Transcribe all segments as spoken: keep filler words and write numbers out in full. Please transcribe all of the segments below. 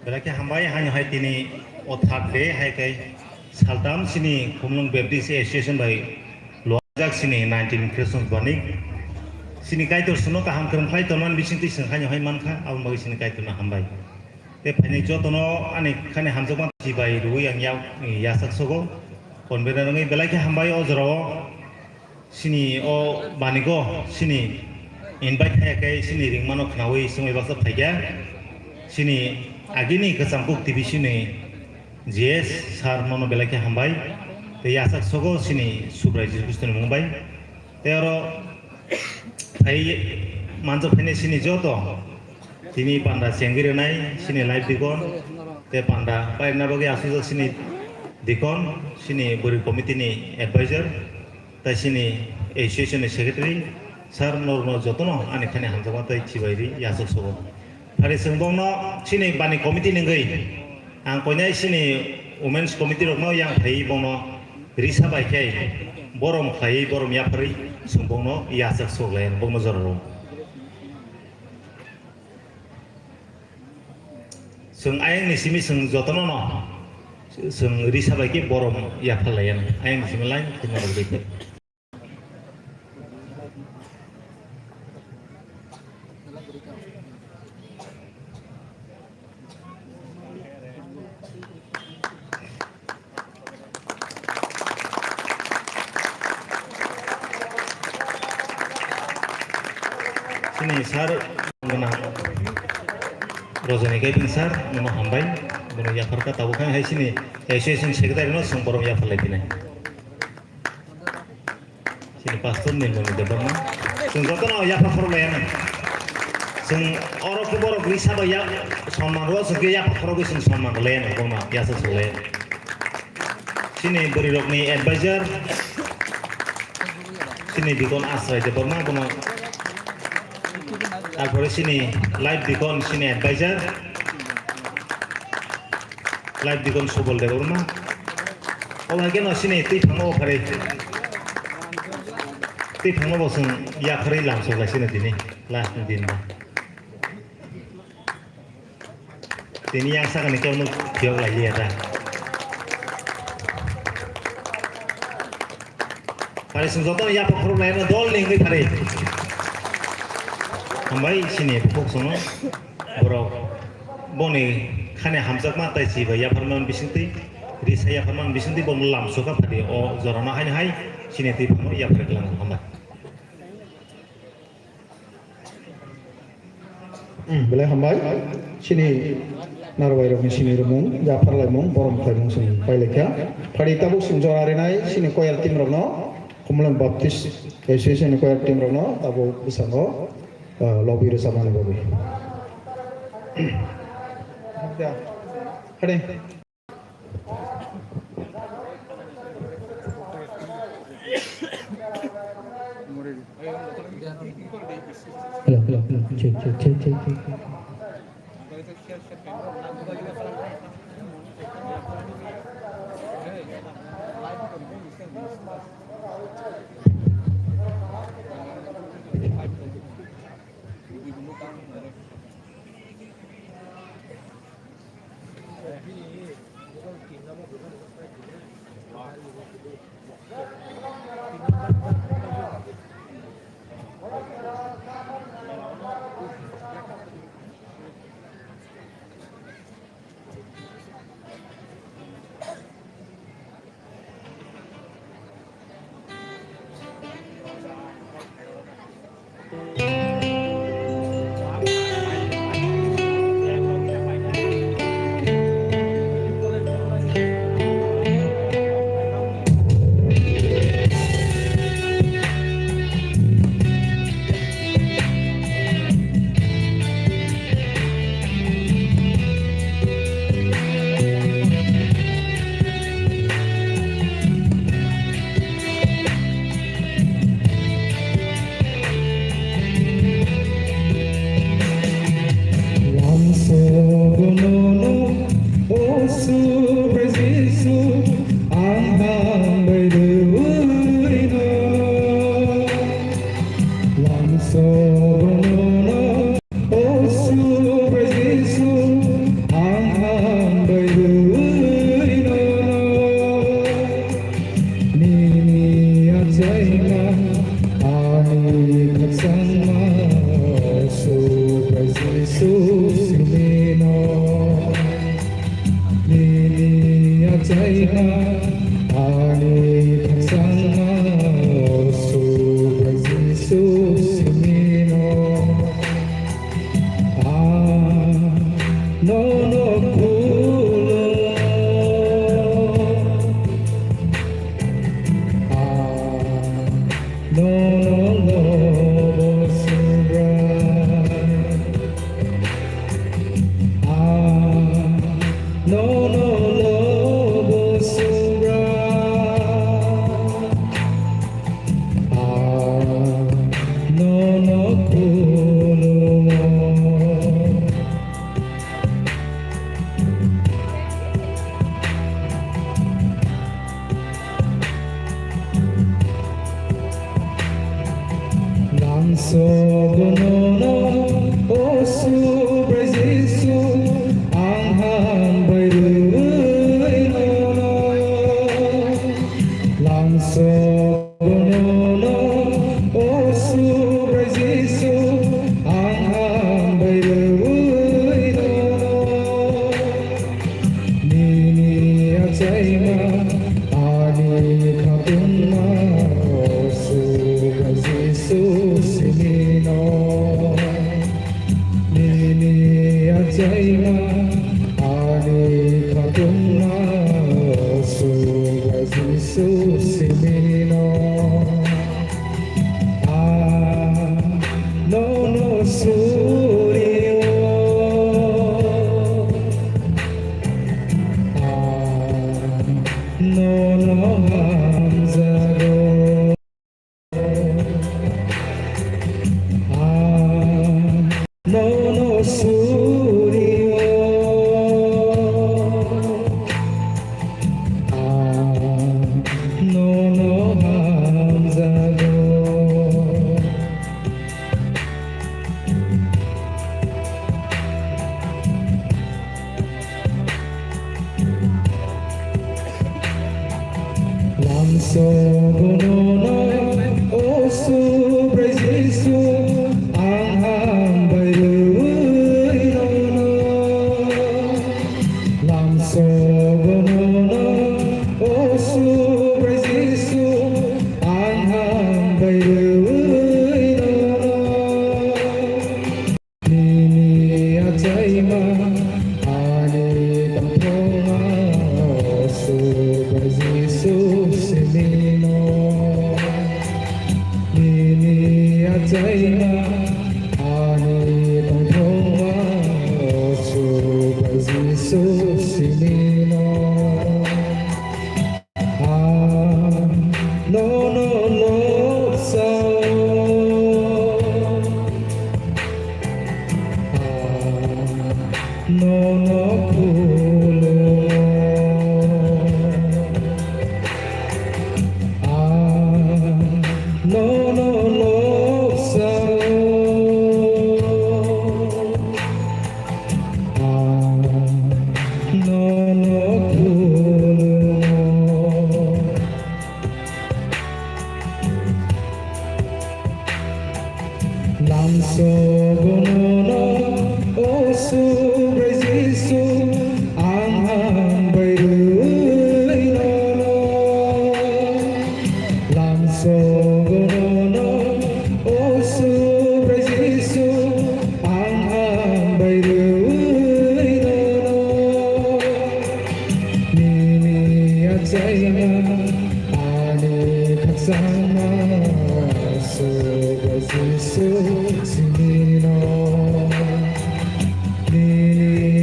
Belai khe hambai, haino hai tini o third day hai khe saltam chini Khumulwng Baptist Association bai luajak chini nineteen Christmas banik. Chini Kaitor chwngno kaham kwrwng khlai tonmani bisingtwi chwng haino hai mankha, aboni bagwi chini Kaitorno hambai. Tei phainai jotono ani khani hamjakma chibai rwui ang yak-, yasak sogo. Convener wngwi belai khe hambai o jorao. Chini o banigo chini invite khe khe chini ringmano khnaui chwngwi baksa phaikha. Chini agini Kwchangkuk T V C ni G S sir nono belai khe hambai. Tei yasak sogo chini Subrai Jisu Khristo ni mung bai. Tei oro phai manjak phainai chini joto tini panda chengwi rwnai chini live deacon, tei panda pairwna bagwi aswkjak chini deacon, chini bwrwi committee ni advisor, tei chini association ni secretary, sir norokno jotono ani khani hamjakma tei chibai ri yachak sogo. Phari chwng bongno chini bani committee ni wngwi ang koinai chini women's committee rokno yang phaiwi bongno risa bai khe borom khlaiwi borom yapharwi chwng bongno yachak sok lai bongno jorao. Chwng ayang ni simi chwng jotono no chwng risa bai khe borom yaphar lai ano. Ayang ni simi line khulna rwgwi khe. Chini sir, gwnang Rajani Kaibing sir, nono hambai, bono yapharkha tabuk hai, hai chini association secretary no chwng borom yapharlai phinai. Chini pastor Nilmoni Debbarma. Chwng jotono yapha khorok lai ano. Chwng oro khe borok risa bai ya sonman rwo, chwng khe yapha khorogwi chwng sonman rw lai ano, bono yasa sok lai ano. Chini bwrwi rokni advisor, chini Deacon Asrai Debbarma, bono. Tarpore chini live deacon, chini advisor, live deacon Subal Debbarma. Obo hai kheno chini twi phangno bo pharwi. Twi phangno bo chwng yapharwi lamsok lai sino tini last ni din ba. Tini yang sakani khe phiyok lai liya ta. Phari chwng jotono yapha khorok lai no dol ni wngwi phari. Hambai chini bukhuk chwngno borok boni khani hamjakma tai chibai yapharman bisingtwi, risa yapharman bisingtwi bono lamsokha phari o jorano haino hai chini twi phano yapharwi kwlango hambai. Hmm, belai hambai. Chini narwai rokni sini rwmung, yapharlaimung, borom khlaimung sini pailaikha. Phari tabuk sini jora rinai chini choir team rokno, Khumulwng Baptist Association ni choir team rokno tabuk bwskango, ah, lobby rwchapmani bagwi. Hade. Hello, hello, hello. Check, check, check, check, check. Ani khakchangma o Subrai Jisu simino. Ang nono khulumno. Ang nono lobo Subrai. Ang nono lobo Subrai. Ang nono khulumo. Langsogo nono, o Subrai Jisu, ang hambai rwui nono. Langsogo nono, o Subrai Jisu, ang hambai rwui nono. Nini achaima ani khatungma, o Subrai Jisu simino. Nini achaima ani khatungma, o Subrai Jisu simino. Ang nono surio. Ang nono hamjago. Ang nono surio. Ang nono hamjago. Langsogo nono, o Subrai Jisu, ang hambai rwui nono. Langsogo nono, o Subrai Jisu, ang hambai rwui nono. Nini achaima ani tongthokma, o Subrai Jisu simino. Nini achaima ani tongthokma, o Subrai Jisu simino. Ang nono lobsao. Ang nono khulumo. Ang nono lobsao. Ang nono khulumo. Langsogo nono, o Subrai Jisu, ang hambai rwui nono. Langsogo nono, o Subrai Jisu, ang hambai rwui nono. Nini achaima ani khakchangma, Subrai Jisu simino. Nini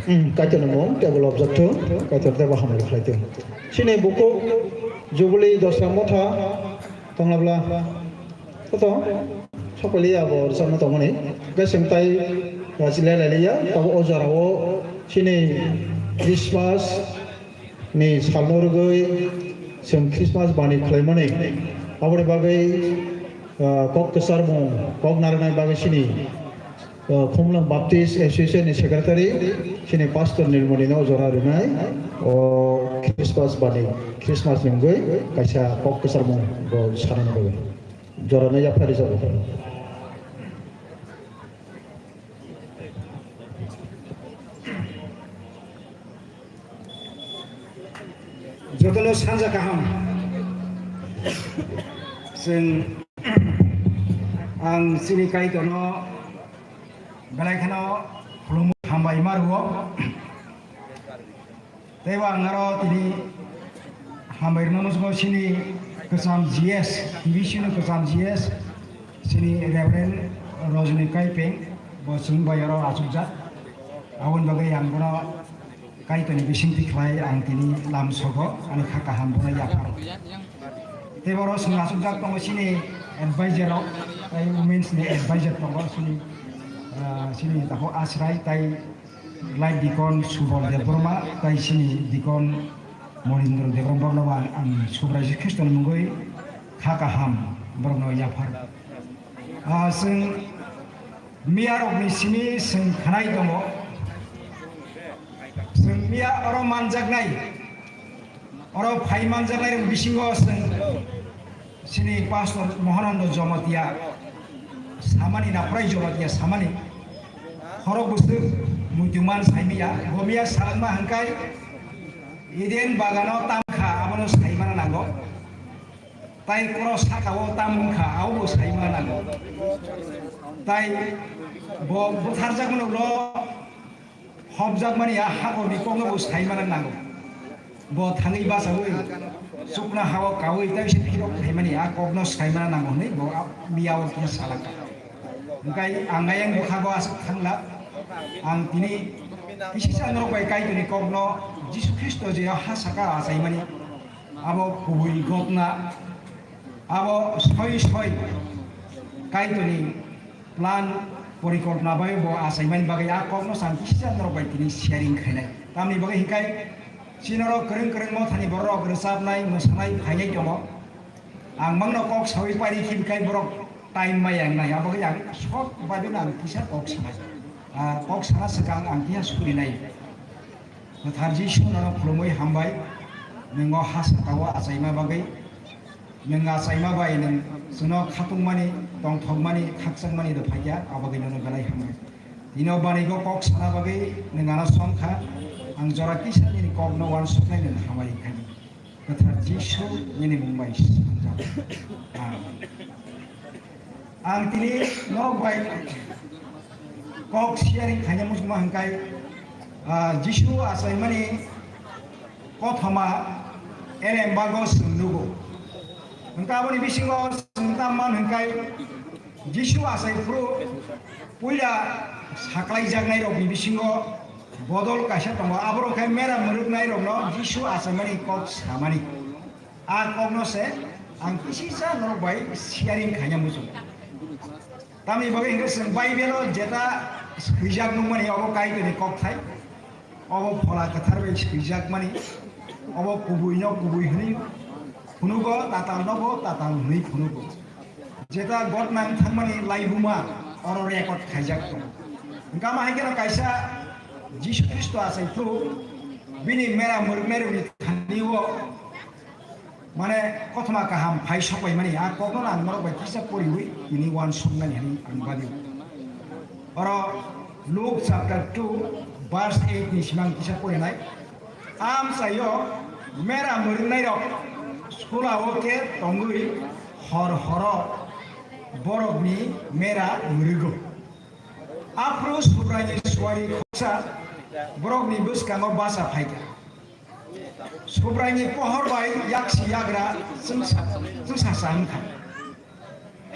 Hmm, Kaitorni mung table objak thung, Kaitor tebo hamari khlai thung. Chini bukhuk Jubilee Dosra Motha tonglabla, koto sokpali abo rwchapna tongmani. Hwnkhe chwng tai, ah, chilai lai liya, abo o jorao chini Christmas ni salno rwgwi chwng Christmas bani khlaimani. Aboni bagwi, ah, kok kwchar mung, kok narwknai bagwi chini, ah, Khumlwng Baptist Association ni secretary, chini pastor Nilmoni no jora rwnai, o Christmas bani, Christmas ni wngwi kaisa kok kwchar mung bo sanani bagwi. Jora no yapha rijabo. Jotono sanja kaham. Chwng, ang chini Kaitorno belai kheno khulumo, hambai ma rwo. Teibo ang aro tini hambai rwna muchungo chini kwcham G S, T V C no kwcham G S, chini Reverend Rajni Kaipeng, bo chwng bai oro achukjak. Aboni bagwi ang bono Kaitorni bisingtwi khlai ang tini lamsogo, ani kha kaham bono yapharo. Tei boro chwng achukjak tongo chini advisor rok, tei women's ni advisor tongo chini, ah, chini takhuk Asrai, tei light deacon Subal Debbarma, tei chini deacon Molindra Debbarma, borokno ang, ang Subrai Jisu Khristoni mungwi kha kaham borokno yaphar. Ah, chwng miyarokni simi chwng khnai tongo. Chwng miya oro manjaknai, oro phai manjaknairok bisingo chwng chini Pastor Mohanando Jomotia samani, Naphrai Jomotia samani, khorok bwswk muitu man saimaya, bo miya salangma hwnkhai Eden bagano tamkha, abono saimana nango. Tai koro saka o tam wngkha, abo bo saima nango. Tai bo butharjakmani ulo hopjakmani a hakorni kokno bo saima nango. Bo thangwi bachaui chukna hao kaui tai se phirok phaimani a kokno saima nango hwnwi bo a, miya o khe salaka. Hwnkhe ang ayang bwkhago aswk thangla, ang tini kisa norok bai Kaitorni kokno Jisu Khristo je ha saka achaimani. Abo kubui gotna, abo soi soi Kaitorni plan porikolpna bai bo achaimani bagwi a kokno chang kisa norok bai tini sharing khainai. Tamni bagwi hinkhai chini norok kwrwng kwrwng mothani borok rwchapnai, mwsanai phainai tongo. Ang mangno kok sawi pairi khibikhai borok time maya wngnai, abo khe ang short baibeno ang kisa kok sanai. Ah, kok sana swkang ang kisa surinai. Kwthar Jisu nono khulumwi hambai, nwng o ha sakao achaima bagwi. Nwng achaima bai nwng chwngno khatungmani, tongthokmani, khakchangmani rw phaikha, abagwi nono belai hambai. Tino banigo kok sana bagwi nwng ano songkha, ang jora kisa nini kokno uansuknai nwng hambai khaidi. Kwthar Jisu nini mung bai sanjak. Amen. Ang tini norok bai kok sharing khaina muchungma hwnkhe, ah, Jisu achaimani kothoma elembago chwng nugo. Hwnkhe aboni bisingo chwng tamman hwnkhe Jisu achai phuru puila saklaijaknairokni bisingo bodol kaisa tongo, aborok khe mera mwrwknairokno Jisu achaimani kok samani. A kokno se ang kisisa norok bai sharing khaina muchung. Tamni bagwi hwnkhe chwng Bible-o jeta swijak nukmani obo Kaitorni kokthai. Obo Phola Kwthar bai swijakmani. Obo kubuino kubui hwnwi phunugo, tatalnobo tatal hwnwi phunugo. Jeta gotnang thangmani laibuma oro record khaijak tongo. Hwnkhe ama hai kheno kaisa Jisu Khristo achai phuru bini mera mwrwknairokni thani-o mane kothoma kaham phai sokpaimani, a kokno ang norok bai kisa poriwi tini uansuknani hwnwi ang badi. Oro Luke chapter two verse eight ni simang kisa porinai. Amchaio mera mwrwknairok sula-o khe tongwi hor horo borokni mera mwrwgo. Aphuru Subraini suari khoroksa borokni bwskango bacha phaikha. Subraini pohor bai yaksi yagra chwngsa, chwngsasa wngkha.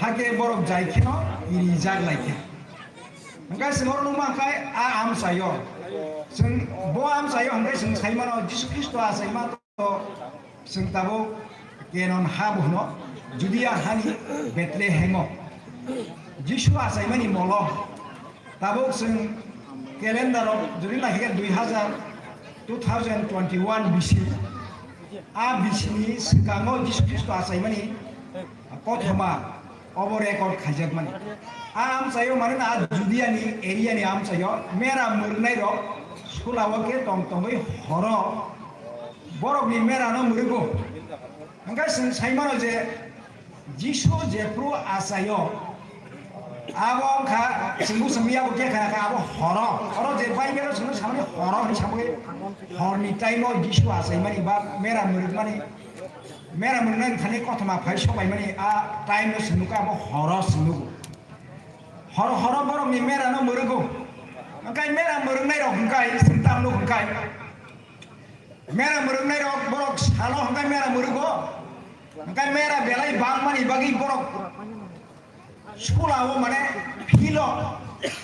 Hakhe borok jai kheno irijak lai kha. Hwnkhe chwng oro nukma khe a amchaio Chwng bo amchaio hwnkhe chwng saimano Jisu Khristo achaima to chwng tabuk Kenon ha bo hwno, Judia hani Bethlehemo. Jisu achaimani molo tabuk chwng calendar o jodi naikhe dui hazar, two thousand twenty-one B C. A B C ni swkango Jisu Khristo achaimani kothoma obo record khaijakmani. A amchaio, mane na Judia ni area ni amchaio mera mwrwngnai rok sulao khe tong tongwi horo borok ni mera no mwrwgo. Hwnkhe chwng saimano je Jisu jephru achaio, abo wngkha chwngbo chwngya bo khe khana kha abo horo. Oro je Bible o chwngno samani horo hinwi samani, hor ni time o Jisu achaimani ba mera mwrwkmani. Mera mwrwngnai thani kothoma phai sobaimani a time no swngo, abo horo swngo. Hor horo borok ni mera no mwrwgo. Hwnkhe mera mwrwngnai rok hwnkhe chwng tamno hwnkhe mera mwrwngnai rok borok salo hwnkhe mera mwrwgo. Hwnkhe mera belai bangmani bagwi borok sulao mane philo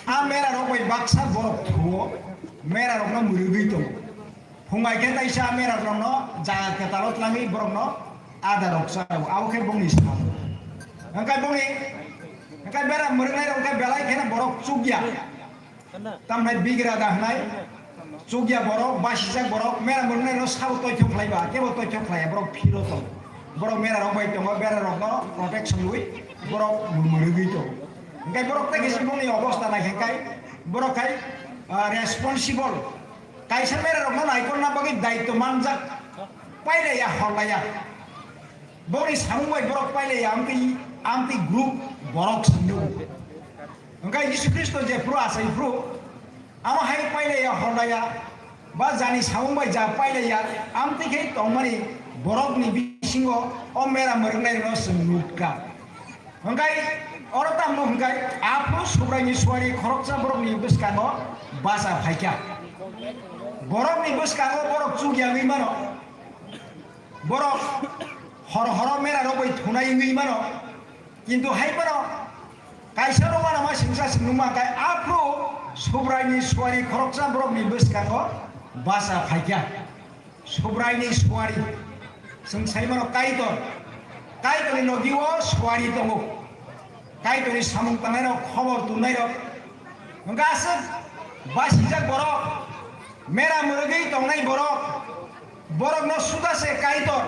a mera rok bai baksa borok thuo, mera rok no mwrwgwi tongo. Phungai khe taisa mera rokno jaga kwtalo tlangwi borokno ada rok chao, abo khe bongni sam. Hwnkhe bongni, hwnkhe mera mwrwngnai rok khe belai kheno borok chukya. Tamnai bigra da hwnai chukya borok, basijak borok, mera mwrwngnai rok sabo toithok khlai ba, kebo toithok khlai ya, borok philo tong. Borok mera rok bai tongo, mera rokno protection rwi borok mwrwgwi tongo. Hwnkhe borok tei kisi bongni obosta nai khe kai, borok khai, ah, responsible. Kaisa mera rokno naikolna bagwi daitw manjak, pailaiya horlaiya. Boni samung bai borok pailaiya amtwi, amtwi group borok swngo. Hwnkhe Jisu Khristo jephru achai phru, amo hai pailaiya horlaiya, ba jani samung bai ja pailaiya, amtwi khe tongmani borokni bisingo o mera mwrwknai rokno chwng nukkha. Hwnkhe oro tamo hwnkhe aphuru Subraini suari khoroksa borokni bwskango bacha phaikha. Borokni bwskango borok chukya wngwi mano. Borok hor horo mera rok bai thunai wngwi mano. Kintu hai phano kaisa rok uanama singsa se nukma khe aphuru Subraini suari khoroksa borokni bwskango bacha phaikha. Subraini suari. Chwng sai mano Kaitor. Kaitorni logi o suari tongo. Kaitorni samung tangnairok, khobor tubnairok. Hwnkhe aswk basijak borok, mera mwrwgwi tongnai borok, borokno suda se Kaitor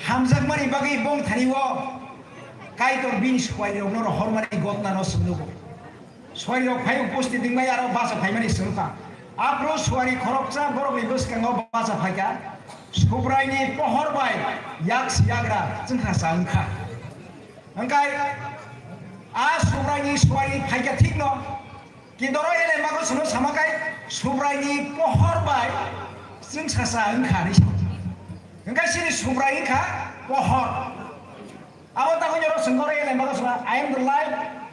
hamjakmani bagwi bongthani o Kaitor bini suarirokno rohormani gotnano swngnogo. Suarirok phai upusthit wngbai aro bacha phaimani swngkha. Aphuru suari khoroksa borokni bwskango bacha phaikha, Subraini pohor bai yak siyagra chwngkha sa wngkha. Hwnkhe a Subraini suari phaikha thikno, kintu oro elemago chwngno sama khe Subraini pohor bai chwngsa sa wngkha hinwi sa. Hwnkhe chini Subrai wngkha pohor. Abo tamo nyoro sengkoro elemago sona, "I am the light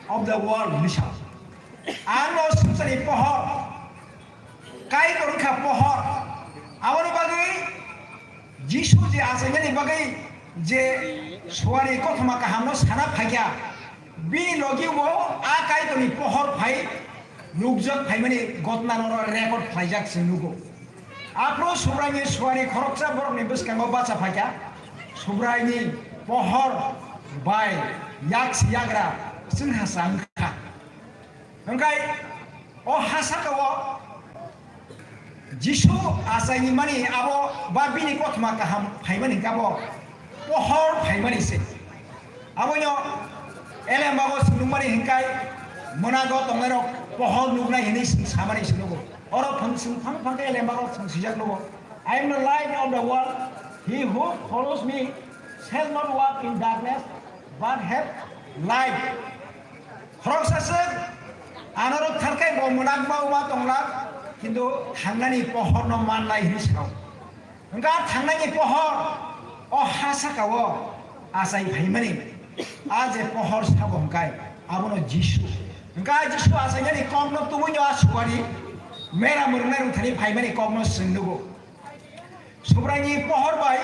of the world," hinwi sa. Ang no swngcharni pohor, Kaitor wngkha pohor. Aboni bagwi Jisu je achainani bagwi je suari kothoma kahamno sana phaikha, bini logi bo a Kaitorni pohor phai nukjak phaimani gotna norok record khlaijak se nugo. Aphuru Subraini suari khoroksa borokni bwskango bacha phaikha, Subraini pohor bai yak siyagra chwngsa wngkha. Hwnkhe o ha saka o Jisu achaini mani abo ba bini kothoma kaham phaimani hwnkhe abo pohor phaimani se. Abono elemago se nukmani hwnkhe mwnago tongnairok pohor nuknai hinwi samani se nugo. Oro phang sing phang phang khe elemago thang sijak nugo. "I am the light of the world. He who follows me shall not walk in darkness, but have light." Khoroksa swk anorok tharkai bo mwnak ba uma tonglak, kintu thangnani pohorno manlai hinwi sao. Hwnkhe a thangnani pohor o ha saka o achai phaimani, a je pohor sabo hwnkhe abono Jisu. Hwnkhe a Jisu achainani kokno tubuino a suari mera mwrwngnai rok thani phaimani kokno chwng nugo. Subraini pohor bai,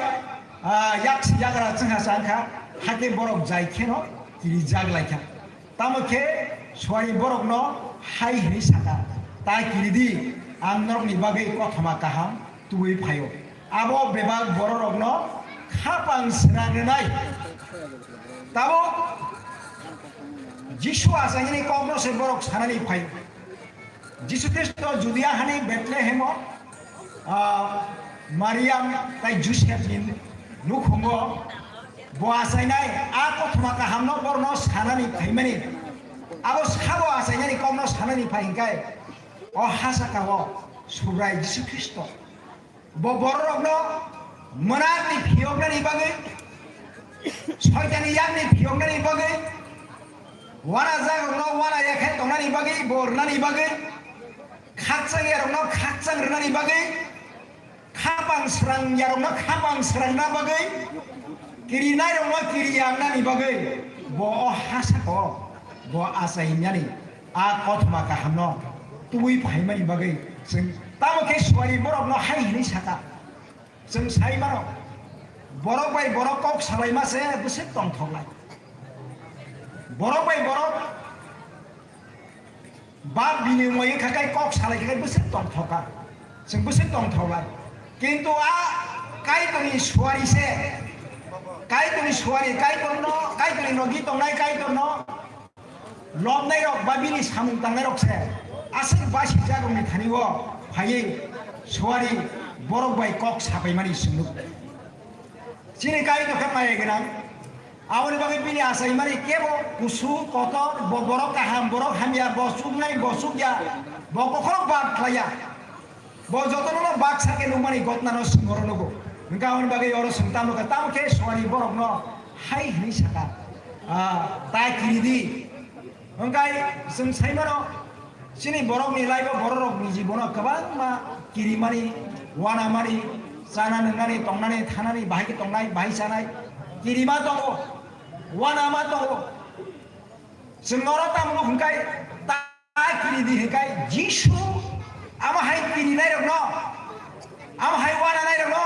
ah, yak yagra chwngsa wngkha, hakhe borok jai kheno kirijak laikha. Tamo khe suari borokno hai hinwi sakha, "Ta kiridi, Ang norokni bagwi kothoma kaham tubui phaio. Abo bebak bororokno khapang srang rwnai. Tabuk Jisu achainani kokno se borok sanani phai. Jisu Khristo Judia hani Bethlehemo, ah, Mariam tai Josepni nukhungo bo achainai a kothoma kahamno borno sanani phaimani. Abo sabo achainani kokno sanani phai hingkai o hasakao Subrai Jisu Khristo. Bo bororokno mwnakni phiyoknani bagwi, soitani yakni phiyoknani bagwi, wanajakrokno wana ya khe tongnani bagwi, bo rwnani bagwi, khakchang yarokno khakchang rwnani bagwi, khapang srang yarokno khapang srangna bagwi, kirinairokno kiri yangnani bagwi, bo o hasakao bo achainani a kothoma kahamno tubui phaimani bagwi chwng tamo khe suari borokno hai hwnwi saka. Chwng sai mano, borok bai borok kok salaima se bwswk tongthok lai. Borok bai borok bab bini wngwi kha kai kok salai kha kai bwswk tongthok kha. Chwng bwswk tongthok lai. Kintu a Kaitorni suari se, Kaitorni suari, Kaitorno, Kaitorni logi tongnai Kaitorno lobnairok ba bini samung tangnairok se aswk basijakrokni thani-o phaiwi suari borok bai kok sapaimani swngno. Chini Kaitor khe maya gwnang. Aboni bagwi bini achaimani kebo kusu, kotor, bo borok kaham, borok hamya, bo chuknai, bo chukya, bo kokhorok bab khlaiya. Bo jotono no baksa khe nukmani gotnano chwng oro nugo. Hwnkhe aboni bagwi oro chwng tamo khe, tamo khe suari borokno hai hwnwi saka, ah, ta kiri di. Hwnkhe chwng sai mano, chini borokni life-o, bororokni jibono kwbangma kirimani, uanamani, chana nwngnani, tongnani, thanani, bahai khe tongnai, bahai chanai, kirima tongo, uanama tongo. Chwng oro tamo hwnkhe ta kiri di hwnkhe Jisu amo hai kirinairokno, amo hai uananairokno,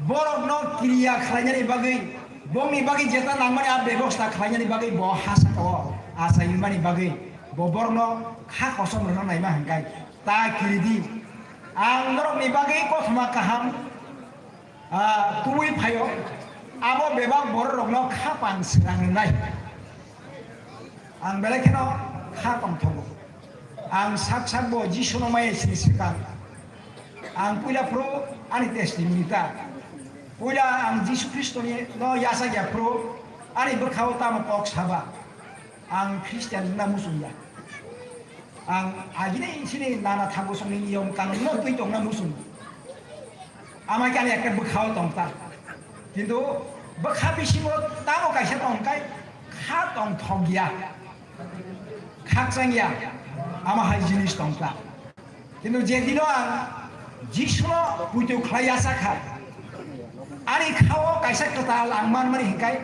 borokno kiriya khlainani bagwi, bongni bagwi jeta nangmani a bebosta khlainani bagwi bo ha sakao achaimani bagwi bo borokno kha kosom rwna naima hwnkhe ta kiri di. Ang norokni bagwi kothoma kaham, ah, tubui phaio, abo bebak bororokno khapang srang rwnai. Ang belai kheno kha tongthogo. Ang sak sak bo Jisuno maya sini swkang. Ang puila phuru ani testimony ta. Puila ang Jisu Khristoni no yachak ya phuru ani bwkhao tamo kok saba. Ang Christian wngna muchung ya. Ang agini sini nana thago songni niyom kanunno twi tongna muchung. Ama khe ani ekta bwkhao tong ta. Kintu bwkha bisingo tamo kaisa tong kai kha tong thok ya. Khakchang ya. Ama hai jinis tong ta. Kintu je dino ang Jisuno puitu khlai ya sakha, ani khao kaisa kwtal ang manmani hwnkhe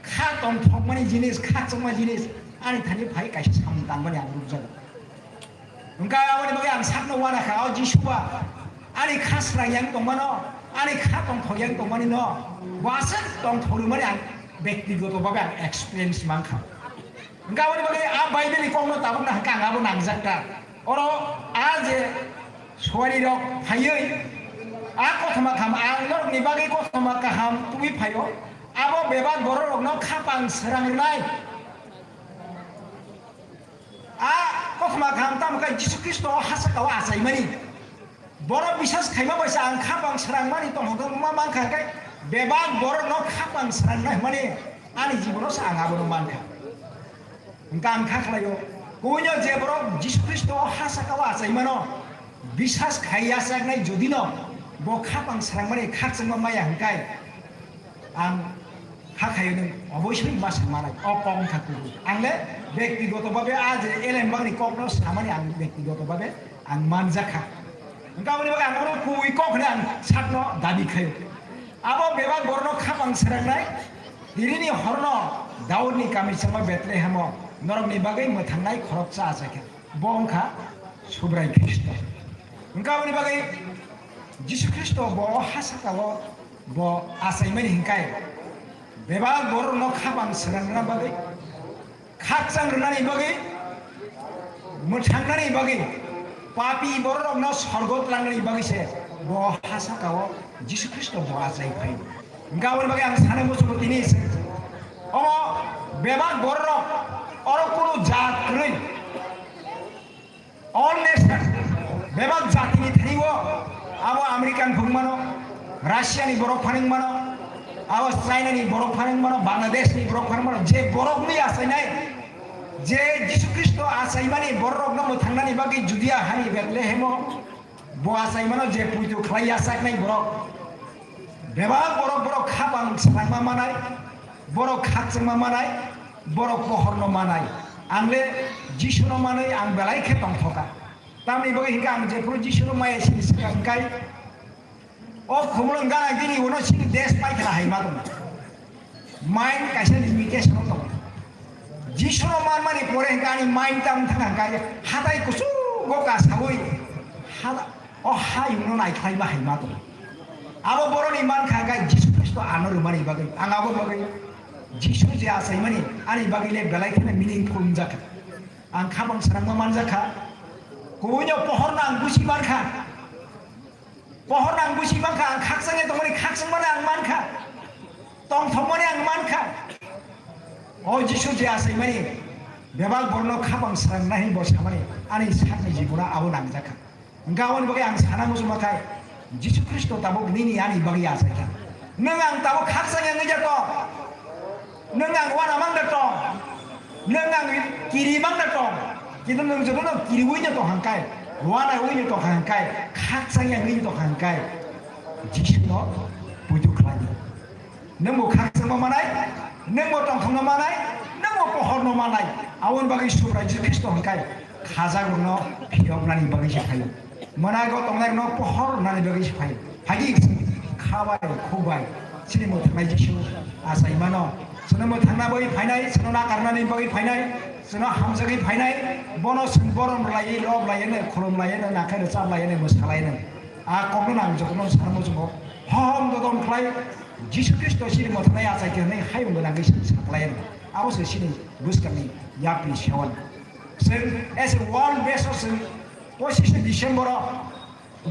kha tongthokmani jinis, kha chwngma jinis ani thani phai kaisa samung tangmani ang rukjago. Hwnkhe aboni bagwi ang sakno uanakha, o Jisu ba ani kha srang yang tongmano, ani kha tongthok yang tongmani no bo aswk tongthok rwmani ang bektigoto babe ang experience mankha. Hwnkhe aboni bagwi a Bible ni kokno tabukna hwnkhe ang abo nangjak ta. Oro a je suari rok phaiwi a kothoma kaham, ang norokni bagwi kothoma kaham tubui phaio, abo bebak bororokno khapang srang rwnai. A kothoma kaham tamo khe Jisu Khristo o ha sakao achaimani. Borok bisas khaima bai se ang khapang srangmani tongthok ma mankha khe bebak borokno khapang srangnai hwnmani ani jibono se ang abono mankha. Hwnkhe ang kha khlaio, kuino je borok Jisu Khristo o ha sakao achaimano bisas khai yachaknai jodino bo khapang srangmani khakchangma maya hwnkhe ang kha khaio nwng oboisoi ma sa manai, o kok wngkha kubui. Ang le bektigoto babe a je elembakni kokno samani ang bektigoto babe ang manjakha. Hwnkhe aboni bagwi ang oro kubui kok hwnwi ang sakno dabi khaio. Abo bebak borokno khapang srangnai, tinini horno Daudni kami chama Bethlehemo norokni bagwi mwthangnai khoroksa achaikha. Bo wngkha Subrai Khristo. Hwnkhe aboni bagwi Jisu Khristo bo o ha sakao bo achaimani hwnkhe bebak borokno khapang srangrwna bagwi, khakchang rwnani bagwi, mwthangnani bagwi, Papi bororokno sorgo tlangnani bagwi se bo ha saka-o Jisu Khristo bo achai phai. Hwnkhe aboni bagwi ang sana muchungo tini se. Omo bebak bororok oro kunu jat kwrwi. All nation, bebak jatini thani-o abo American phung mano, Russia ni borok phanang mano, abo China ni borok phanang mano, Bangladesh ni borok phanang mano, je borok ni achainai, je Jisu Khristo achaimani borok no mwthangnani bagwi Judea hani Bethlehem o bo achaimano je puitu khlai yachaknai borok, bebak borok, borok khapang swlangma manai, borok khakchangma manai, borok pohorno manai. Ang le Jisuno manwi ang belai khe tongthoka. Tamni bagwi hinkhe ang jephuru Jisuno maya sini swkang kai. O khumulwng gana gini uno sini desh paithana hai ma tongo. Mind kaisa limitation o tongo. Jisuno manmani pore hinkhe ani mind tamo thangkha hinkhe hatai kuchugo kasawi hada-, o hayungno naikhlaiba hai ma tongo. Abo boroni mankha hinkhe Jisu Khristo ano rwmani bagwi. Ang abo bagwi Jisu je achaimani ani bagwi le belai kheno meaningful wngjakha. Ang khabang swnangma manjakha. Kubuino pohorno ang busi mankha. Pohor nang busi mankha, ang khakchangya tongmani khakchangmani ang mankha. Tongthokmani ang mankha. O Jisu je achaimani bebak borno khapang srang nahi bo samani ani sakni jibono abo nangjakha. Hwnkhe aboni bagwi ang sana muchungma khai, Jisu Khristo tabuk nini ani bagwi achaikha. Nwng ang tabuk khakchangya wngwi jato. Nwng ang uana mang da tong, nwng ang kiri mang da tong, kintu nwng jotono kiriwi no tong hangkai, uana wi no tong hangkai, khakchangya wi no tong hangkai, Jisu no puitu khlai di. Nwng bo khakchangma manai, nwng bo tongthokno manai, nwng bo pohorno manai, aboni bagwi Subrai Jisu Khristo hangkai khajakrokno phiyoknani bagwi se phaio. Mwnago tongnai rokno pohor nani bagwi se phai. Phagi khabai, khukbai, chini mwthangnai Jisu achaimano. Chwngno mwthangna bagwi phainai, chwngno nakarnani bagwi phainai, chwngno hamjagwi phainai. Bono chwng borom rwlaiwi, lob laiwi, khulum laiwi, nakhai rwchap laiwi, mwsa laiwi. A kokno ang jotono sana muchungo. Hohom dodom khlai Jisu Khristo chini mwthangnai achai khe hwnwi hayung gwnangwi chwng saklai. Abo se chini bwskangni yapri sewan. Chwng as a world base o chwng pochishe December o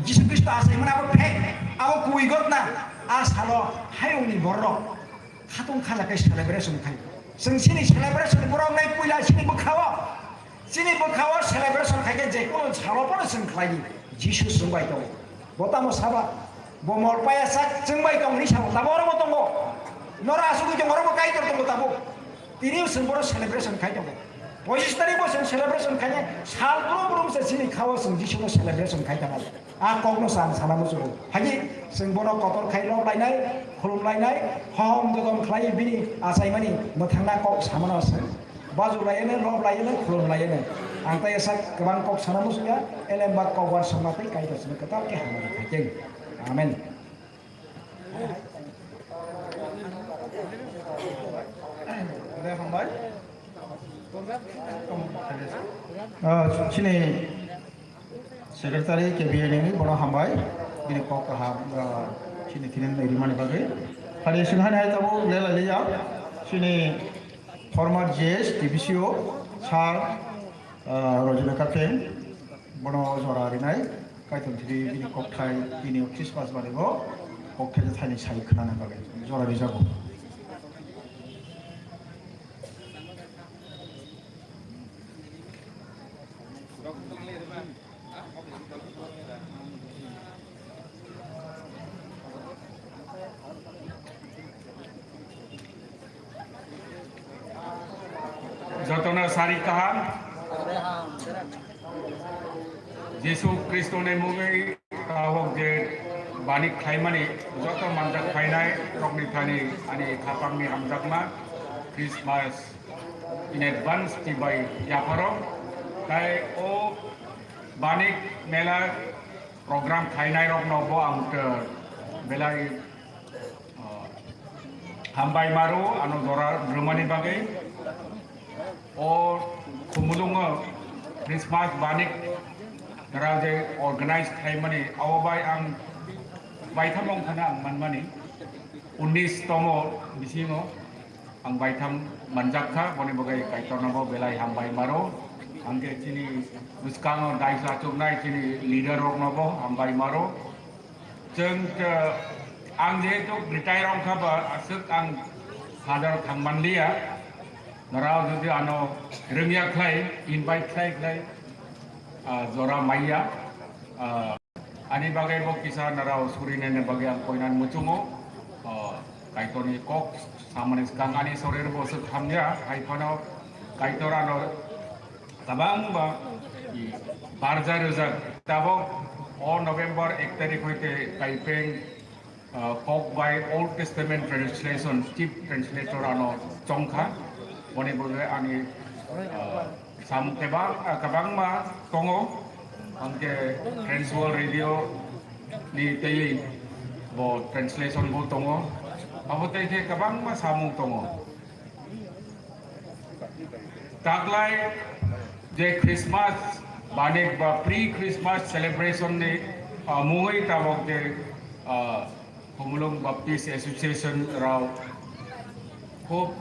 Jisu Khristo achaimani abo phek, abo kubui gotna, a salo hayungni bororok khatung khaja khe celebration khai. Chwng chini celebration borok nai puila chini bwkhao, chini bwkhao celebration khai khe je kunu salo phano chwng khlai di, Jisu chwng bai tongo. Bo tamo saba, bo mol paya sak chwng bai tong hinwi sabo, tamo oro bo tongo. Noro asugwi tongo, oro bo Kaitor tongo tabuk. Tini chwng bono celebration khai tongo. Pochis tarikh bo chwng celebration khainai sal brum brum se chini khao chwng Jisuno celebration khai tongo. A kokno chwng sana muchungo. Hagi chwng bono kotor khai lob lainai, khulum lainai, hohom dodom khlai bini achaimani mwthangna kok samano chwng. Baju laiano, lob laiano, khulum laiano. Ang tai sak kwbang kok sana muchungya, elem ba kok bar songma tei Kaitor chwngno kwtal khe hamari khaiteng. Amen. Ah, chini secretary K B N ni bono hambai, bini kok kaham, ah, chini tinin rimani bagwi. Hari singhani hai tabo lela liya, chini former G S, T B C O, sir, ah, Rojina Kapten, bono jora rinai, kaitor thiri bini kokthai, bini Christmas barigo, kokthai thaini sai khwnana bagwi, jora rijago. Jotono sari kaham. Jisu Khristo ni mungwi kahok je bani khlaimani joto manjak phainai rokni thani ani khapangni hamjakma Christmas in advance tibai yapharo. Tai o bani mela program khainai rokno bo ang belai, ah, hambai maro ano jora rwmani bagwi. O khumulungo Christmas banik raje organize khaimani abo bai ang baitham wngkhana ang manmani unis tomo bisingo ang baitham manjak kha, boni bagwi Kaitorno bo belai hambai maro. Hwnkhe chini bwskango daisa chuknai chini leader rokno bo hambai maro. Chwng, uh, ang jehetu retire wngkha ba aswk ang father thangmanliya. Narao jodi ano rwngya khlai, invite khlai khlai, ah, jora maiya. Ah, ani bagwi bo kisa narao surinani bagwi ang koinan muchungo. Ah, Kaitorni kok samani swkang ani sorir bo swk hamya, hai phano Kaitor ano kwbangma, i, barja rwjak. Tabok o November ek tarikh hoite kaipeng, ah, kok bai Old Testament translation, chief translator ano chongkha. Boni bagwi ani, ah, samung kebang, ah, kwbangma tongo. Hwnkhe Trans World Radio ni tei bo translation bo tongo. Abo tei khe kwbangma samung tongo. Taklai je Christmas banik ba pre Christmas celebration ni, ah, mungwi tabok je, ah, Khumulwng Baptist Association rao khub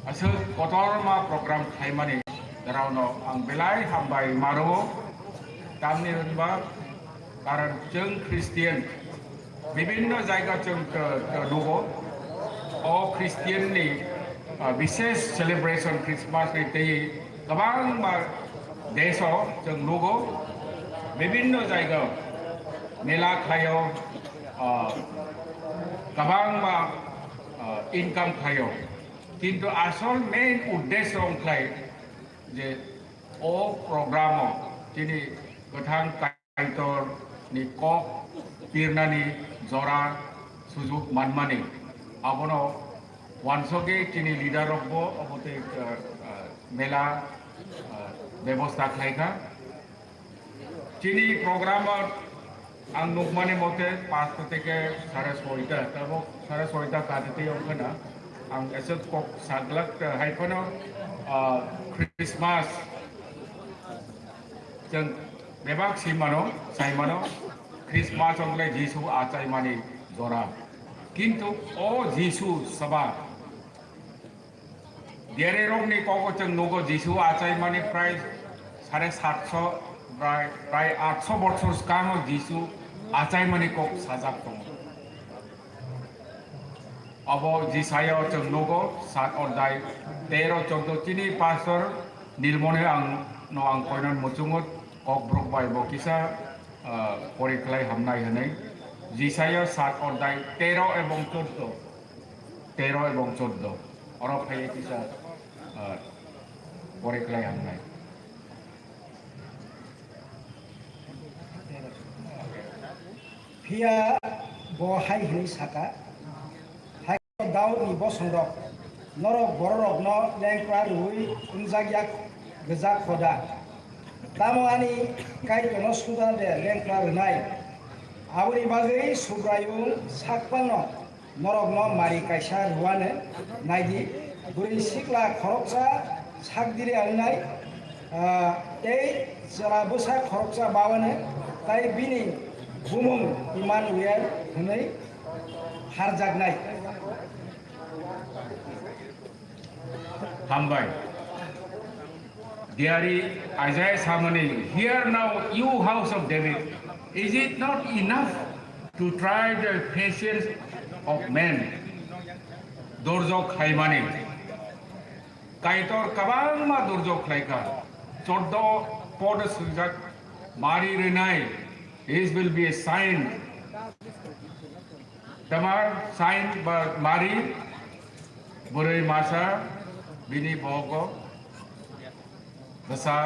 aswk kotorma program khlaimani rao no ang belai hambai maro, tamni hwnba karon chwng Christian bibinno jaiga chwng, uh, uh, nugo. O Christian ni, uh, bishesh celebration Christmas ni tei kwbangma desh o chwng nugo. Bibinno jaiga mela khlaio, uh, kwbangma, uh, income khlaio. Kintu asol main uddesho wngkhlai je o program o chini kwthang Kaitor ni kok pirnani jora sujuk manmani. Abono wansogwi chini leader rokbo obo tei, uh, uh, mela, uh, bebosta khlaikha. Chini program o ang nukmani mote pasta theke sare soita, tabok sare soita kati tei wngkhana ang aswk kok saglak, hai phano, ah, Christmas chwng bebak si mano, sai mano, Christmas wngkhe Jisu achaimani jora. Kintu o Jisu saba Diare rokni kogo chwng nugo Jisu achaimani prai sare satso, prai, prai atso bochor swkango Jisu achaimani kok sajak tongo. Abo Jisaya o chwng nugo, sat odai tero chordo chini pastor Nilmoni ang no ang koinan muchungo kokborok bai bo kisa, ah, pori khlai hamnai hwnwi. Jisaya sat odai tero ebong chordo. Tero ebong chordo. Oro phaiwi kisa, ah, pore khlai hamnai. Phiya bo hai hwnwi saka, "Hai Daudni bosongrok, norok bororokno lengkra rwui wngjak yak gwjak kho da? Tamo ani Kaitorno suda de lengkra rwnai? Aboni bagwi Subraiyung sakpalno norokno mari kaisa rwano naidi, bwrwi sikla khoroksa sakdiri wngnai, ah, tei chwla bwsa khoroksa bawano, tai bini bumung Imanuel hwnwi harjaknai." Hambai. Diari Isaiah samani, "Hear now, you house of David, is it not enough to try the patience of man?" Dorjok khaimani. Kaitor kwbangma dorjok khlaikha. Chordo pod swijak mari rinai, "This will be a sign." Tamar sign ba mari, bwrwi masa bini bogo bwsa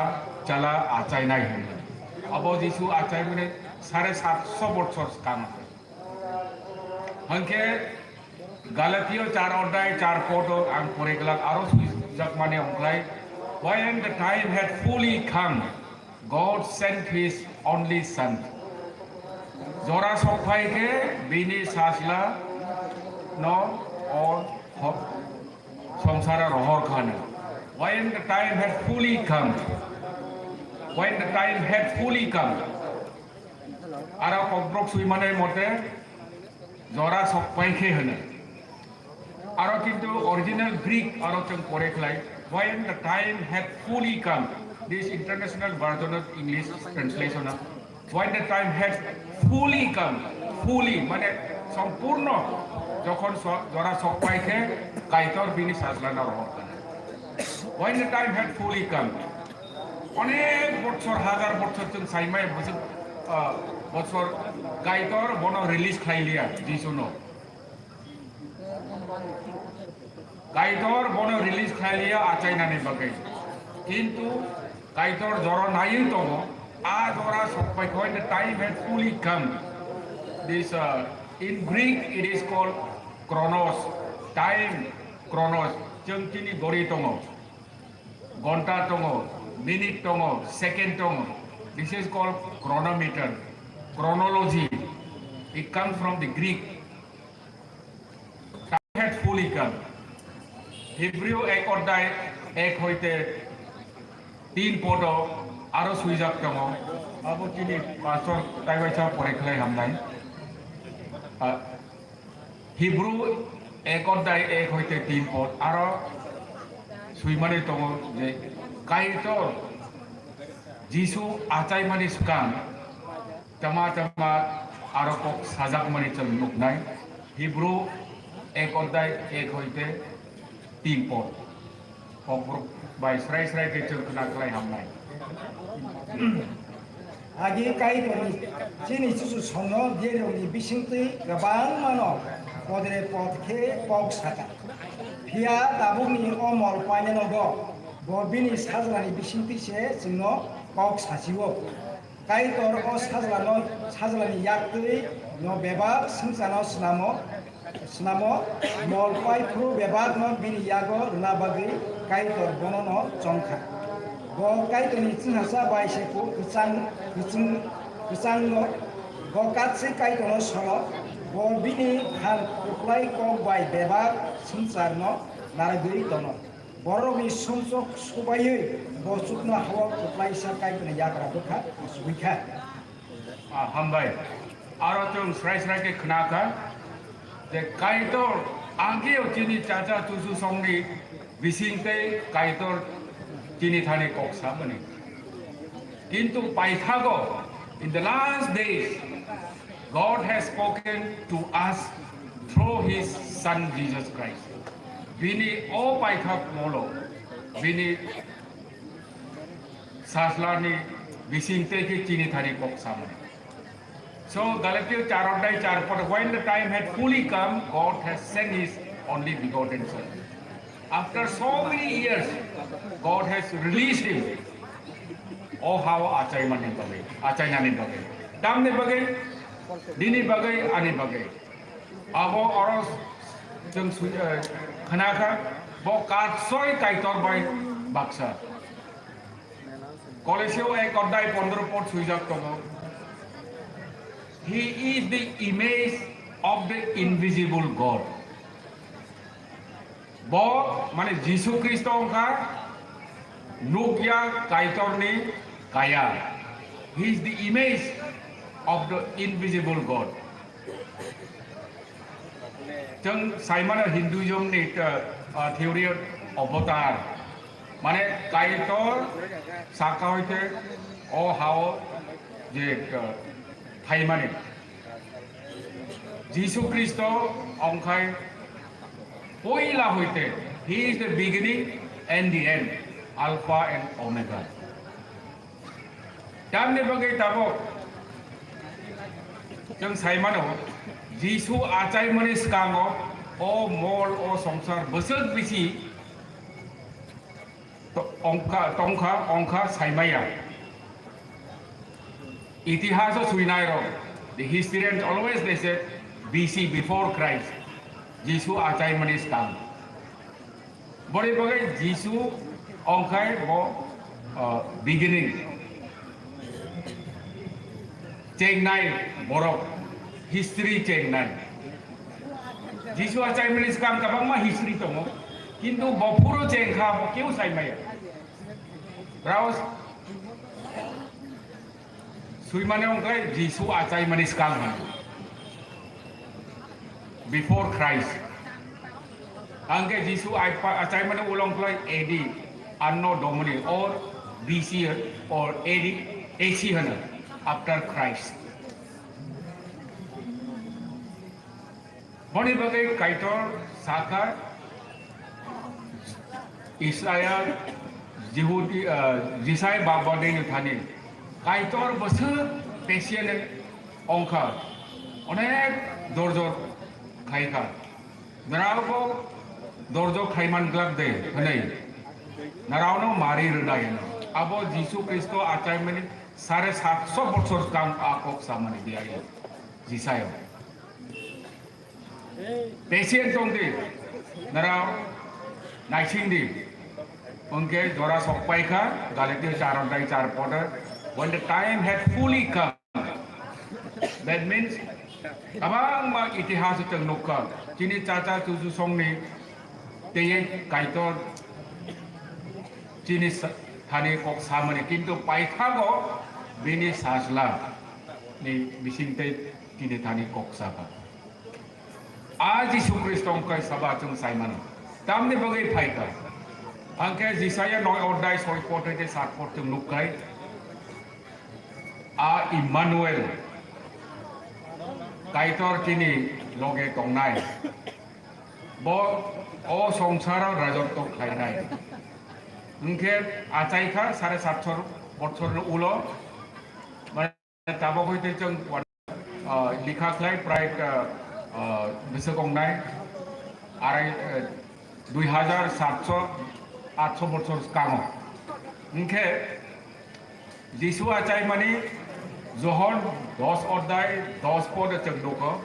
chala achainai hwnwi. Abo Jisu achaimani sare satso bochor swkang. Hwnkhe Galatio char odai char kodo ang pore glak aro swijakmani ongkhlai, "When the time had fully come, God sent his only son." Jora sokphai khe bini sajla no o ho-, songsara rohor khani. "When the time had fully come," when the time had fully come. Aro kokborok swimanai mote jora sokphai khe hwno. Aro kintu original Greek aro chwng pore khlai, "When the time had fully come." This international version of English translation of when the time had fully come, fully, mane sompurno jokhon so-, jora sok pai khe Kaitor bini sajlano rohor kha. When the time had fully come, onek bochor, hajar bochor chwng saimai bwswk, ah, bochor Kaitor bono release khlai liya Jisuno. Kaitor bono release khlai liya achainani bagwi. Kintu Kaitor jora naiwi tongo, a jora sok pai kho, the time had fully come. This, uh, in Greek it is called chronos, time, chronos, chwng chini gori tongo. Ghonta tongo, minute tongo, second tongo. This is called chronometer, chronology. It comes from the Greek. Time had fully come. Hebrew ek odhyay ek hoite tin podo aro swijak tongo. Abo chini pastor taiwaisa pore khlai hamnai. Ah, Hebrew ek odhyay ek hoite tin pod aro swimani tongo je Kaitor Jisu achaimani swkang tama tama aro kok sajakmani chwng nuknai. Hebrew ek odhyay ek hoite tin pod. Kokborok bai srai srai khe chwng khna khlai hamnai. Agi Kaitorni chini chuchu songno jerokni bisingtwi kwbangmano podre pod khe kok saka. Phiya tabukni o mol painanogo bo bini sajlani bisingtwi se chwngno kok sachio. Kaitor o sajlano, sajlani yaktwi no bebak swngchano snamo, Snamo mol pai phuru bebakno bini yago rwna bagwi Kaitor bonono chongkha. Bo Kaitorni chwngsacha bai se ku-, kwchang, kwchwng, kwchangno. Bo katswi Kaitorno solo, bo bini phan kwplai kok bai bebak swngcharno narwgwi tono. Borokni sumsok subaiwi bo chuknoha-o kwplaisa Kaitorni yagra bwkha achugwi kha. Ah, hambai. Aro chwng srai srai khe khna kha je Kaitor angkhe o chini chacha chuchu songni bising tei Kaitor chini thani kok samani. Kintu paithago, in the last days, God has spoken to us through his son Jesus Christ. Bini o paithak molo, bini sajlani bising tei khe chini thani kok samani. So Galatia char odhyay char pod, when the time had fully come, God has sent his only begotten son. After so many years, God has released him. O hao achaimani bagwi, achainani bagwi. Tamni bagwi, nini bagwi, ani bagwi. Abo oro chwng sui-, eh, khna kha, bo katsoi Kaitor bai baksa. Kolosio ek odhyay pondro pod swijak tongo. He is the image of the invisible God. Bo, mane Jisu Khristo wngkha nukya Kaitorni kaya. He is the image of the invisible God. Chwng saimano Hinduism ni, uh, uh, theory of avatar. Mane Kaitor saka hoite o hao je, uh, phaimani. Jisu Khristo ongkhai poila hoite, he is the beginning and the end, Alpha and Omega. Tamni bagwi tabok chwng saimano, Jisu achaimani swkango o mol, o songsar bwswk bisi to-, ongkha, tongkha, ongkha saimaya. Itihaso suinairok, the historians always they said B C, before Christ, Jisu achaimani swkang. Boni bagwi Jisu ongkhai bo, uh, beginning. Chengnai borok, history chengnai. Jisu achaimani swkang kwbangma history tongo, kintu bo phuru chengkha, bo keu saimaya. Raos Suimani wngkha Jisu achaimani swkang hwn. Before Christ. Angkhe Jisu aipa-, achaimani ulo wngkha A D, Anno Domini, or B C or A D, A C hwno, after Christ. Boni bagwi Kaitor sakha Isaiah, Jihudi, ah, Jisai ba-, boni thani Kaitor bwswk patient ongkha, onek dorjo khaikha. Norao bo dorjo khaiman glak de hwnwi, noraono mari rwnai hwno. Abo Jisu Khristo achaimani sare satso bochor skang a kok samani diya Jisai o. Patient tong di, norao naising di. Hwnkhe jora sok paikha, Galatia char odhyay char pode, "When the time had fully come," that means, kwbangma itihas chwng nukha. Chini chacha chuchu songni tei Kaitor chini sa-, thani kok samani, kintu paithago bini sajla ni bising tei tini thani kok saka. A Jisu Khristo wngkha saba chwng saimano. Tamni bagwi phaikha. Hwnkhe Jisaya noi odhyay soi pod hoite sat pod chwng nukkhai. A Immanuel, Kaitor chini loge tongnai. Bo o songsaro rajotw khlainai. Hwnkhe achaikha sare satso bochorni ulo, mane tabok hoite chwng, ah, likha khlai prai, ah, ah, bwswk wngnai, arai, eh, dui hajar satso atso bochor skango. Hwnkhe Jisu achaimani Johon dos odhyay dos pod chwng nukho.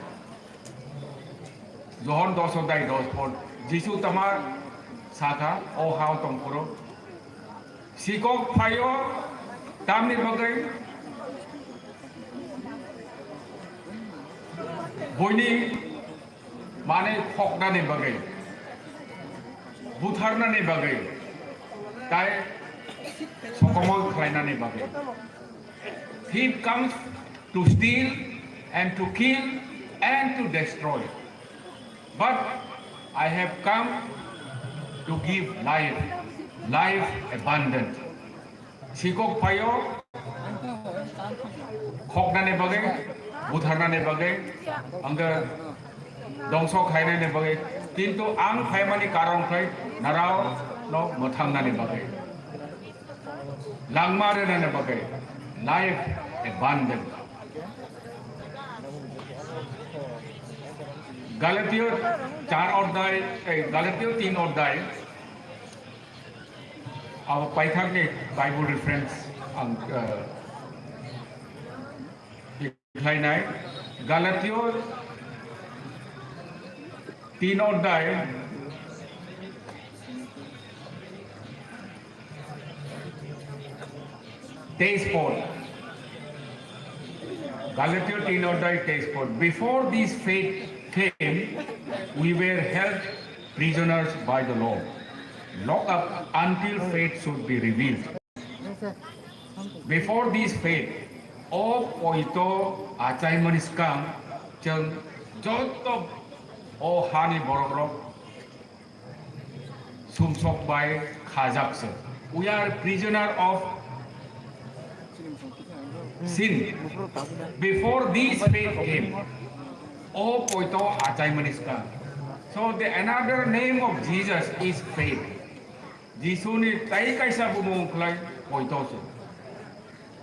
Johon dos odhyay dos pod. Jisu tama sakha, o hao tongphuru. Sikok phaio tamni bagwi buini manwi khoknani bagwi, butharnani bagwi, tai sokomoi khlainani bagwi. Thief comes to steal and to kill and to destroy. But I have come to give life, life abundant. Sikok phaio khoknani bagwi, butharnani bagwi, angkhe dongso khainani bagwi, kintu ang phaimani karon khlai norao no mwthangnani bagwi, langma rwnani bagwi, life abundant. Galatio char odhyay, eh, Galatio tin odhyay, abo paithakni Bible reference ang, eh, khlainai. Galatio tin odhyay, teis pod. Galatio tin odhyay teis pod. Before this faith came, we were held prisoners by the law, locked up until faith should be revealed. Before this faith, o poito achaimani skang chwng joto o hani borokrok sumsok bai khajak se. We are prisoner of sin. Before this faith came, o poito achaimani skang. So the another name of Jesus is faith. Jisuni tai kaisa bumung khlai poito se.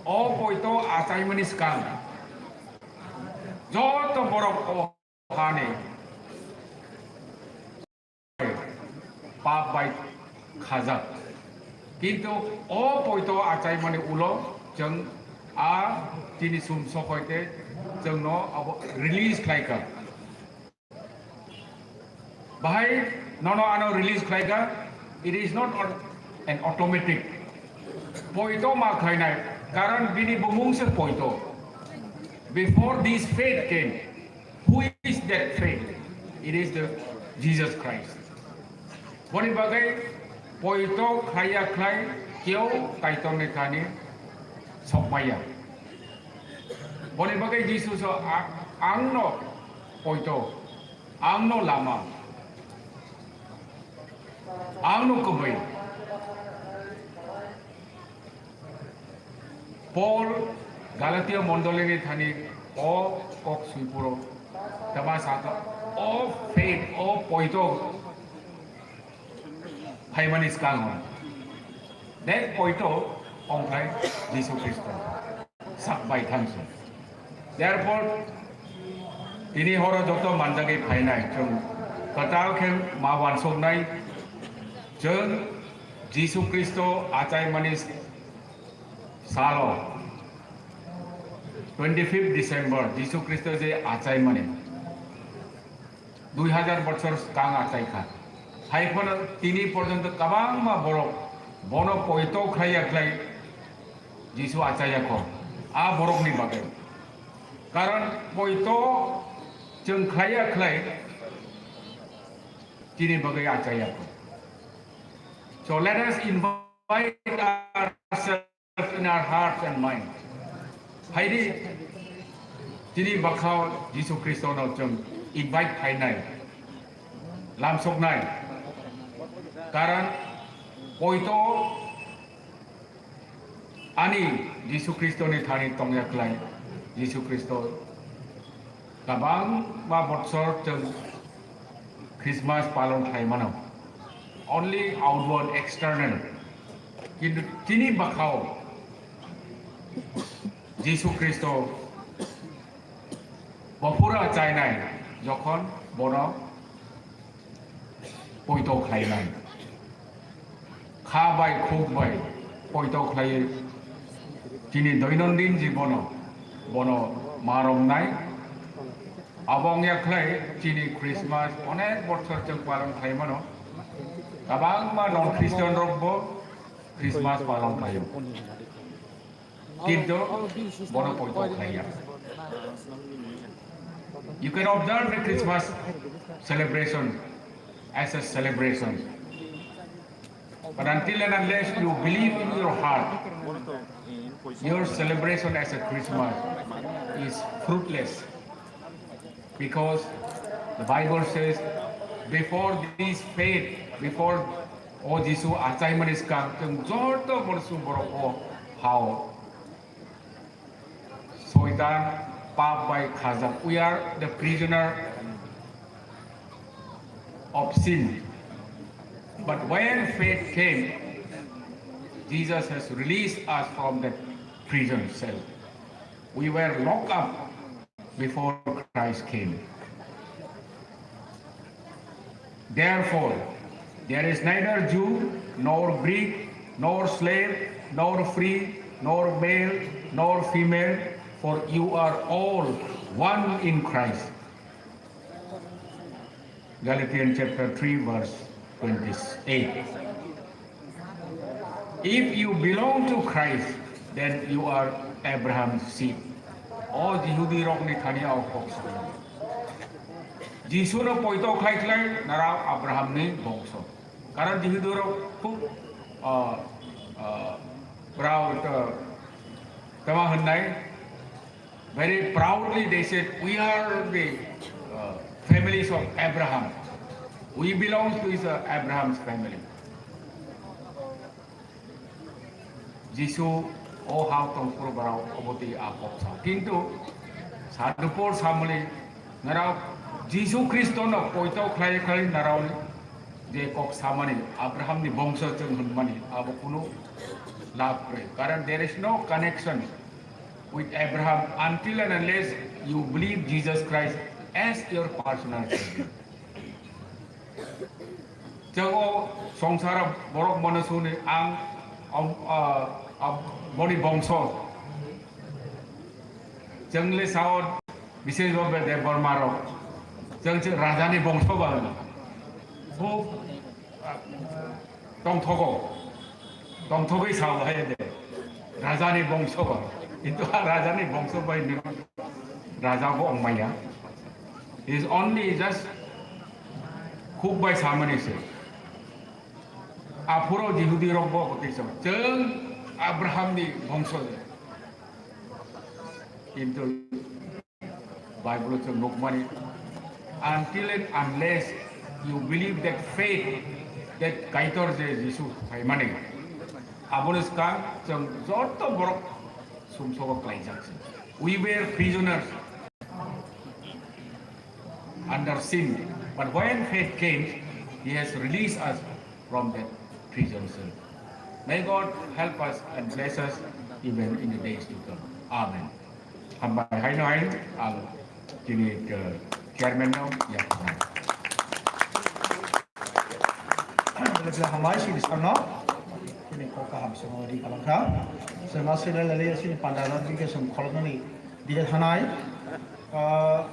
O poito achaimani skang joto borok o hani pap bai khajak. Kintu o poito achaimani ulo chwng a tini sumsok hoite chwngno abo release khlaikha. Bahai nono ano release khlaikha, it is not aut-, an automatic. Poito ma khlainai, karon bini bumung se poito. Before this faith came, who is that faith? It is the Jesus Christ. Boni bagwi poito khlaiya khlai keu Kaitorni thani sokmaya. Boni bagwi Jisu so a-, angno poito. Angno lama, angno kwbwi, Paul Galatia mondolini thani o kok sui phuru tama sakha, o faith, o poito phaimani swkango. That poito ongkhai Jisu Khristo sak bai thangsi. Therefore, tini horo joto manjagwi phainai, chwng kwtal khe ma uansuknai, chwng Jisu Khristo achaimani salo, twenty fifth December, Jisu Khristo je achaimani, dui hajar bochor swkang achaikha. Hai phano tini porjonto kwbangma borok bono poito khlaiya khlai Jisu achaiyakho. A borokni bagwi. Karon poito chwng khlaiya khlai chini bagwi achaiyakho. So let us invite ourselves in our hearts and mind. Phaidi, chini bwkhao Jisu Khristono chwng invite khainai, lamsoknai. Karon poito ani Jisu Khristoni thani tongya khlai, Jisu Khristo kwbangma bochor chwng Christmas palon khlai mano. Only outward, external. Kintu chini bwkhao Jisu Khristo bophura chainai jokhon bono poito khlainai. Kha bai khuk bai poito khlaiwi chini doinondin jibono bono ma romnai. Abo wngya khlai chini Christmas onek bochor chwng palon khlai mano. Kwbangma non Christian rokbo Christmas palon khlaio. Kintu bono poito khlaiya. You can observe the Christmas celebration as a celebration. But until and unless you believe in your heart, your celebration as a Christmas is fruitless. Because the Bible says, before this faith, before O Jisu achaimani swkang, chwng joto mwnaswng borok o hao. Soitan, pap bai khajak. We are the prisoner of sin. But when faith came, Jesus has released us from that prison cell. We were locked up before Christ came. Therefore, there is neither Jew nor Greek, nor slave, nor free, nor male, nor female, for you are all one in Christ. Galatians chapter three, verse twenty-eight. If you belong to Christ, then you are Abraham's seed. O Jihudi rokni thani o kok sa. Jisu no poito khlai khlai nara Abraham ni bongso. Karon Jihudi rok khub, ah, ah, proud, ah, tama hwnnai, very proudly they said, "We are the, uh, families of Abraham. We belong to his, uh, Abraham's family." Jisu o hao tongphuru borok obotwi a kok sao. Kintu Sadhu Paul samani narao Jisu Khristono poito khlai khlai narao je kok samani Abrahamni bongso chwng hwnmani abo kunu lab kwrwi. Karon there is no connection with Abraham until and unless you believe Jesus Christ as your personal Savior. Chwng o songsaro borok mano suni ang, am, ah, ah, boni bongso. Chwng le sao bises bo Debbarma rok. Chwng se rajani bongso ba. Bo, ah, tongthogo. Tongthogwi sao hai de. Rajani bongso ba. Kintu a rajani bongso bai ni raja bo ongmaya. Is only just khuk bai samani se. Aphuru Jihudi rok bo bwtwi sa. Chwng Abraham ni bongso. Kintu Bible o chwng nukmani, until and unless you believe that faith, that Kaitor je Jisu phaimani, aboni swkang chwng joto borok sumsogo klaijak se. We were prisoners under sin, but when faith came, He has released us from that prison cell. May God help us and bless us even in the days to come. Amen. Hambai haino hain ang chini, uh, chairman no yaphai. Hambai sini sarno. Chini kok kaham simo di kalangkha. Sima sini lali sini pandana dike sum kholnani dike thanai. Uh,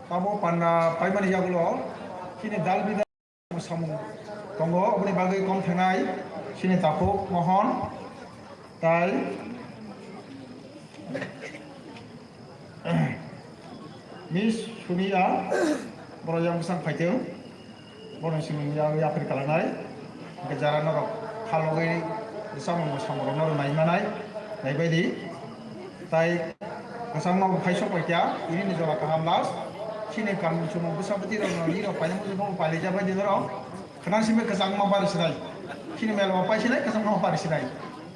Tamo panda paimani yagulo chini dal bidal samung tongo, oboni bagwi kom thanai chini takhuk Mohon tai Miss Sunia, borok yang bwsang phaiteng. Bono simi ya yapri kalanai. Hingke jara norok khalogwi samung samung rok norok nai manai, nai bai di. Tai kwchangma bo phai sok pai kya, ini ni jora kaham last. Chini kam chumung bwsa bwtwi rok no ni rok paina muchung no pailai ja bai di norok. Khna simi kwchangma bari sinai. Chini mel bo pai sinai, kwchangma bari sinai.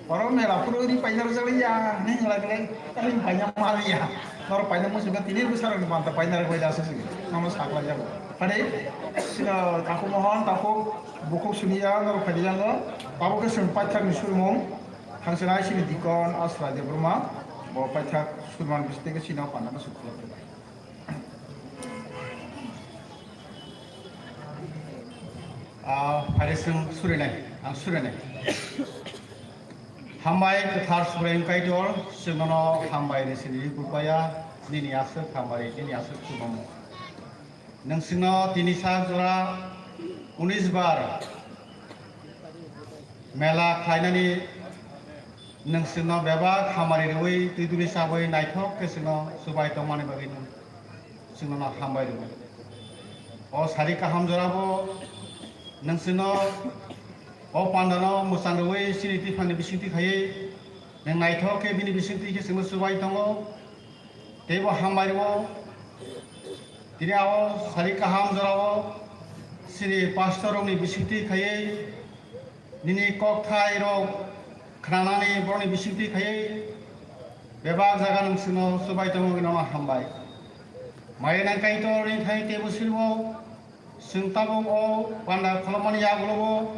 Oro mela phuru ri paina rwjak ya, hinwi hinglai belai, tei paina ma ya. Norok paina muchung khe tini bwsarokni manta paina rwbai da se se. Nono saklai jago. Phade, sino takhuk Mohon, takhuk bukhuk Sunia, norok phai di yango. Tabuk khe chwng paithakni surmung. Thangsinai sini Dikon Asra Debbarma. Bo paithak surman bising tei sino panna sukhlai. Ah, phai chwng surinai, ang surinai. Hambai kwthar Subraiyung Kaitor, chwng nono hambai ni sini rikupaya, nini aswk hambai, nini aswk chubamu. Nwng chwngno tini sak jora unis bar mela khlainani nwng chwngno bebak hamari rwui twi duri chabwi naithok khe chwngno chubai tongmani bagwi nwng chwngno hambai rwo. O sari kaham jorabo nwng chwngno o pandano mwchang rwui chini twiphangni bisingtwi khaiwi nwng naithok khe bini bisingtwi khe chwngno chubai tongo. Teibo hambai rwo. Tini o sari kaham jorao chini pastor rokni bisingtwi khaiwi nini kokthai rok khnanani borokni bisingtwi khaiwi bebak jaga nwng chwngno chubai tongo, nono hambai. Maya nang Kaitor ni thani teibo sirbo. Chwng tabuk o panda kholopmani yagulogo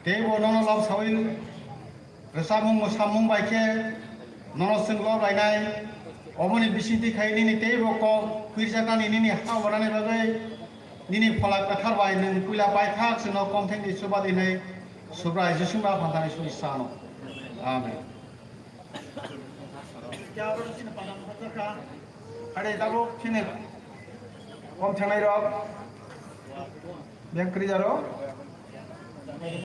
teibo nono lobsaui rwchapmung mwsamung bai khe nono chwng lob lainai. Oboni bisingtwi khai nini teibo kok pirjaknani nini ha uanani bagwi nini Phola Kwthar bai nwng puila paithak chwngno kongthekni chuba dinai Subrai Jisu ba phanthani suri sano. Amen. Are tabuk chini kom thangnai rok, beng kri jaro.